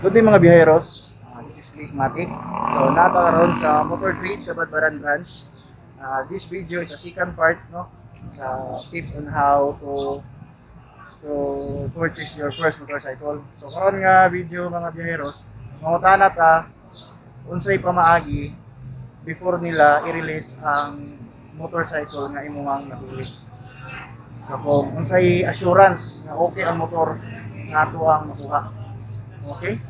Good day, mga biyaheros. This is Clickmatic. So nata karon sa Motor Trade Cabadbaran branch. This video is a second part, no, sa tips on how to purchase your first motorcycle. So karon nga video, mga biyaheros, mangutana ta unsay pamaagi before nila i-release ang motorcycle nga imong napili. So kung unsay assurance na okay ang motor nga ato ang makuha. Okay?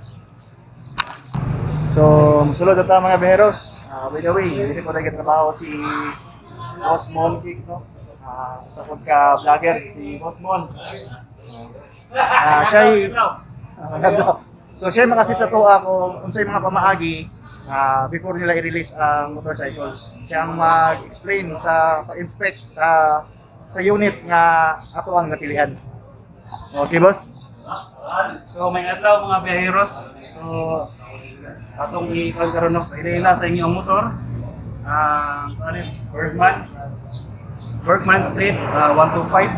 So, musulod na ta, mga biyaheros. By the way, dili ko tayo trabaho si Boss Mon Kicks, no? Sa pod ka vlogger, si Boss Mon. Siya. So, siya makasist sa tuwa kung unsay mga pamaagi before nila i-release ang motorcycle. Siya ang mag-explain sa pag-inspect sa unit nga ato ang napilian. Okay, boss? So may adlaw, mga biyaheros. So atong i-kuan karon, no, pailila sa inyong motor. Ang ano yun, Bergman Bergman Street 125.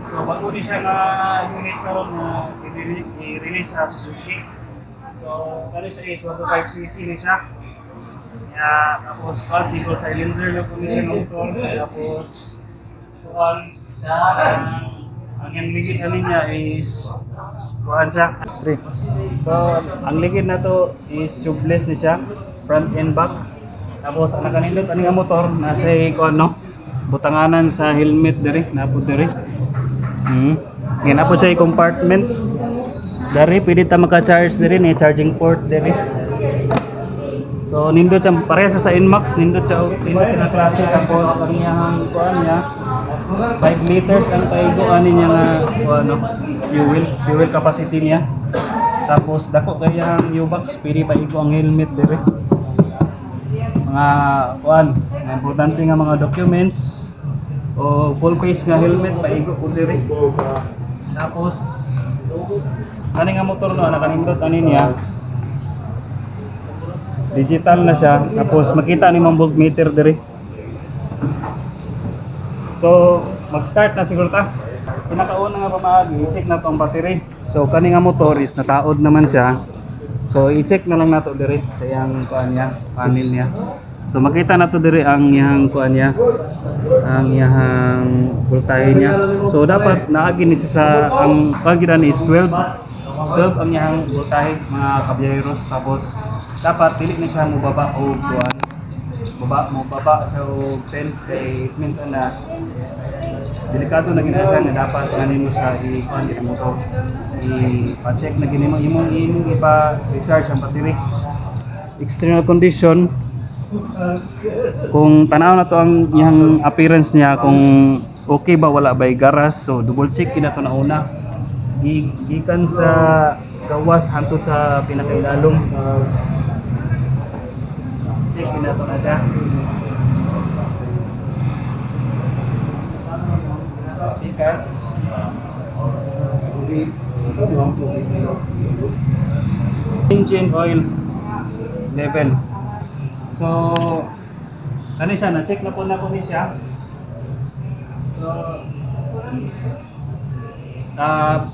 So bago ni siya nga unit karon nga i-release sa Suzuki. So kani siya is 125 cc ni siya. Ya, tapos kuan, single cylinder na po ni siya nga motor. Tapos kuan, ang iyang ligid ani niya is kuan siya. Three. So, ang ligid na to is tubeless ni siya, front and back. Tapos ang nakanindot ani nga motor nasa kuan, no, butanganan sa helmet diri, napod diri. Nga napod siya compartment. Dari pwede ta maka-charge diri ni charging port diri. So nindot siya pareha sa NMAX, nindot siya nga klase. Tapos ang iyang kuan niya 5 liters ang paigo ani niya nga kuan, no, fuel fuel capacity niya. Tapos dako kay ang U-box, pwede paigo ang helmet diri. Mga kuan, mga importante nga mga documents o full face nga helmet paigo po diri. Tapos kani nga motor, no, nakanindot ani niya. Digital na siya. Tapos makita ni mong voltmeter diri. So, mag-start na siguro ta. Pinakauna nga pamaagi, i-check na to ang battery. So, kani nga motor is nataod naman siya. So, i-check na lang nato diri sa iyang kuan niya, panel niya. So, makita na to diri ang iyang kuan niya, ang iyang voltahe niya. So, dapat naagi ni siya sa ang kuan gid ani is 12. 12 ang iyang voltahe, mga kabiyaheros. Tapos dapat dili na siya mobaba og kuan. Baba mo baba siya og 10 kay it means na delikado na gina siya nga dapat nga nimo siya i-kuan gid ang motor. I-pa-check na gini mo imong imong ipa-recharge ang battery. External condition, kung tanaw na to ang iyang appearance niya kung okay ba, wala ba garas. So double check kina to na una. Gikan sa gawas hantod sa pinakailalom. Check kina to na siya. Pikas. Engine oil level. So, ano siya, na-check na po ni siya. So,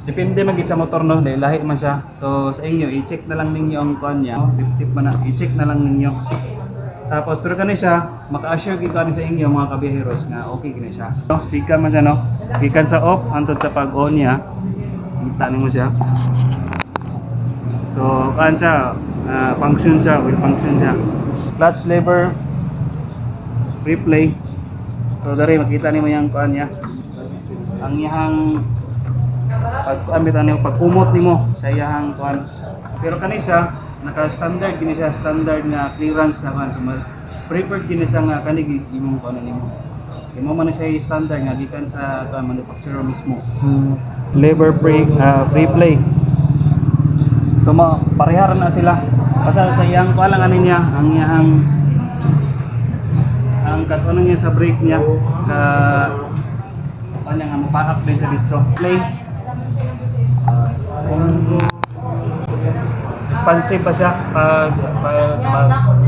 Depende man gid sa motor, no, dahil lahi man siya. So sa inyo, i-check na lang ninyo ang kuan niya. Tip tip man na, i-check na lang ninyo. Tapos pero kani siya, maka-assure gid kani sa inyo, mga kabiyaheros, nga okay gini siya. No, sika man siya, no. Gikan sa off hantod sa pag-on niya. Kita nimo siya. So kuan siya, function siya, will function siya. Clutch lever free play. So dari makita nimo yang kuan niya. Ang iyang pag kuan bitaw nimo, pag kumot nimo sa iyang kuan. Pero kani siya naka-standard kini siya, standard nga clearance sa kuan, so preferred kini siya nga kani imong kuan nimo. Imo man siya standard nga gikan sa kuan, manufacturer mismo. Lever free play. So ma pareha ra na sila. Basta sa iyang kuan lang ani niya, ang iyang ang katuno niya sa brake niya sa kanya nga mopaak din sa ditso. Play. Kung responsive ba siya pag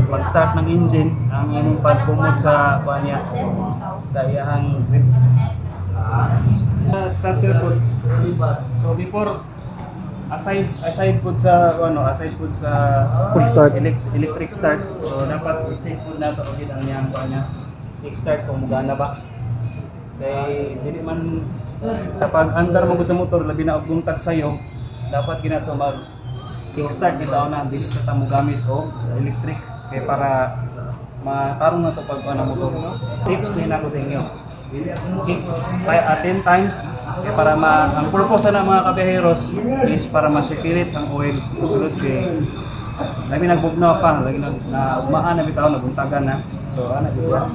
mag-start ng engine, ang imong pagkumot sa kuan niya, sa iyang grip. Sa starter po. So before, aside aside po sa ano, aside po sa Push start. Electric start. So dapat i-check po nato og ang iyang kuan niya. Kick start kung mugana ba. Kay dili man sa pag-andar mo gud sa motor, labi na og buntag sayo, dapat ginato mag kickstart bitaw na, dili sa ta mo gamit og electric kay para matarong na to pag kuan ang motor. Tips ni nako sa inyo. Kick by 10 times kay para ma ang purpose na, mga kabiyaheros, is para ma-circulate ang oil sulod, kay lami nagbugnaw pa, lagi nag na umaan na bitaw, nabuntagan na. So ana gud siya.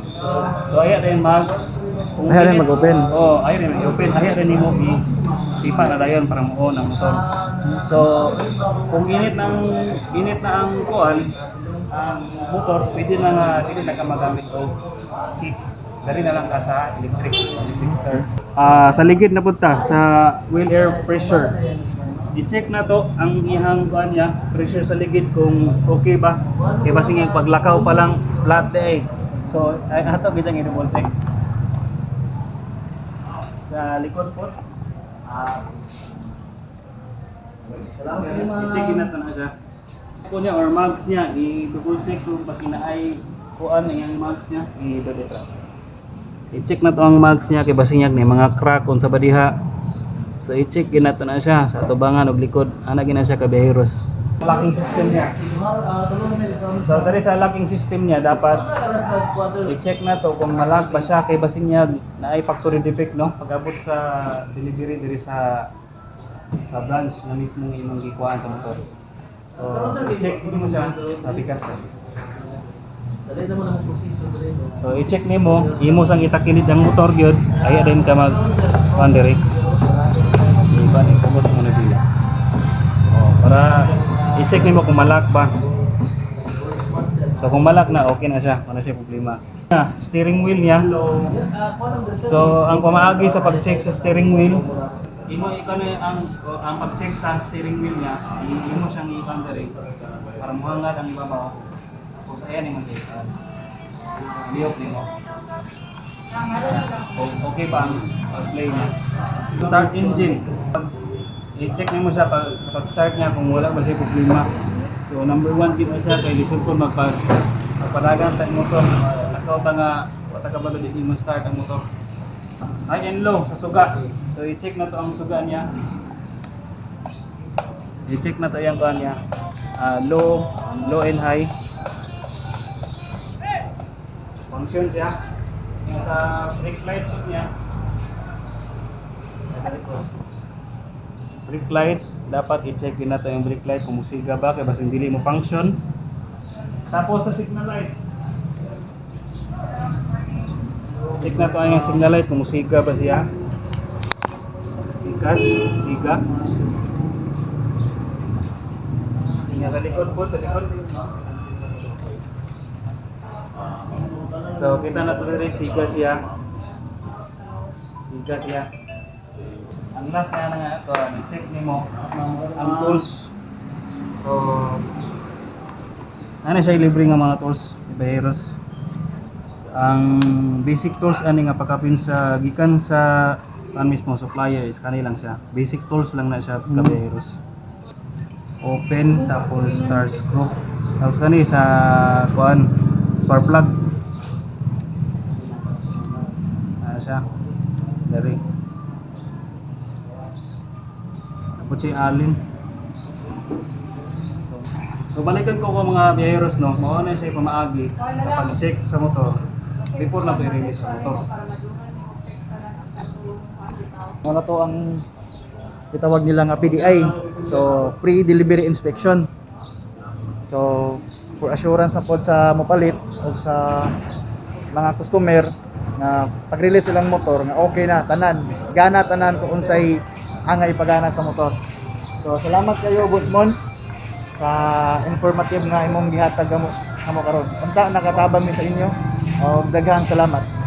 So aya rin mag kung Ayaw rin mag-open. Oo, ayaw rin mag-open. Ayaw rin nimo i sipa na dayon para mo on ang motor. So kung init na ang kuan, ang motor, pwede na nga dili na ka magamit og kick. Dari na lang ka sa electric electric start. Sa ligid na punta sa wheel air pressure. I-check na to ang ihang kuan niya, pressure sa ligid, kung okay ba. Kay basin nga paglakaw pa lang, flat day. So ay ato bisang i-double check. Sa likod po. I-check na to na siya. Po niya or mags niya, i-double check kung basin na ay kuan ang iyang mags niya, i-double I-check na to ang mags niya kay basin niya may mga crack kung sa badiha. So i-check gina to na siya sa atubangan ug likod. Ana gina siya, kabiyaheros. Locking system niya. So dali sa locking system niya, dapat i-check na to kung ma-lock ba siya kay basin niya na ay factory defect, no, pag-abot sa delivery diri sa branch na mismong imong gikuhaan sa motor. So i-check mo siya sa bigas ka. So i-check nimo, imo sang itakilid ang motor gyud, aya din ka mag kuan diri. Iba ni focus mo na bila. Oh, para i-check nimo kung ma-lock ba. So kung ma-lock na, okay na siya, wala siya problema. Steering wheel niya. So ang pamaagi sa pag-check sa steering wheel, imo ikaw na ang pag-check sa steering wheel niya, imo siyang i-kan diri para muhangad ang ibabaw. Tapos ayan imong check. Liyok nimo. Okay ba ang pag-play niya? Start engine. I-check nimo siya pag start niya kung wala ba siya problema. So number one gid na siya kay lisod ko magpadagan ta motor, lakaw ta nga wa ta kabalo di mo start ang motor. High and low sa suga. So i-check na to ang suga niya. I-check na to yung kuan niya. Low, low and high. Function siya. Yung sa brake light po niya. Sa likod. Brake light, dapat i-check din natin yung brake light kung musiga ba kay basin dili mo function. Tapos sa signal light. Check na to ang signal light kung musiga ba siya. Ikas, siga. Nga sa likod po, sa likod. So kita na to diri, siga siya. Siga siya. Ang last na nga ito, check nimo ang tools. So ano siya, libre nga mga tools, kabiyaheros. Ang basic tools ani nga pagkapin sa gikan sa Kuan mismo supplier is kani lang siya. Basic tools lang na siya, kabiyaheros. Open tapos star screw. Tapos kani sa kuan, spark plug. Ah, siya. Dari. Tapos si Alin. So balikan ko mga biyaheros, no, mao na siya pamaagi sa pag-check sa motor before na to i-release sa motor. Mao na to ang gitawag nila nga PDI. So, pre-delivery inspection. So, for assurance na pod sa mopalit o sa mga customer na pag-release silang motor nga okay na tanan, gana tanan kung unsay angay ipagana sa motor. So, salamat kayo, Boss Mon, sa informative nga imong gihatag kamo karon. Unta nakatabang mi sa inyo. Og daghang salamat.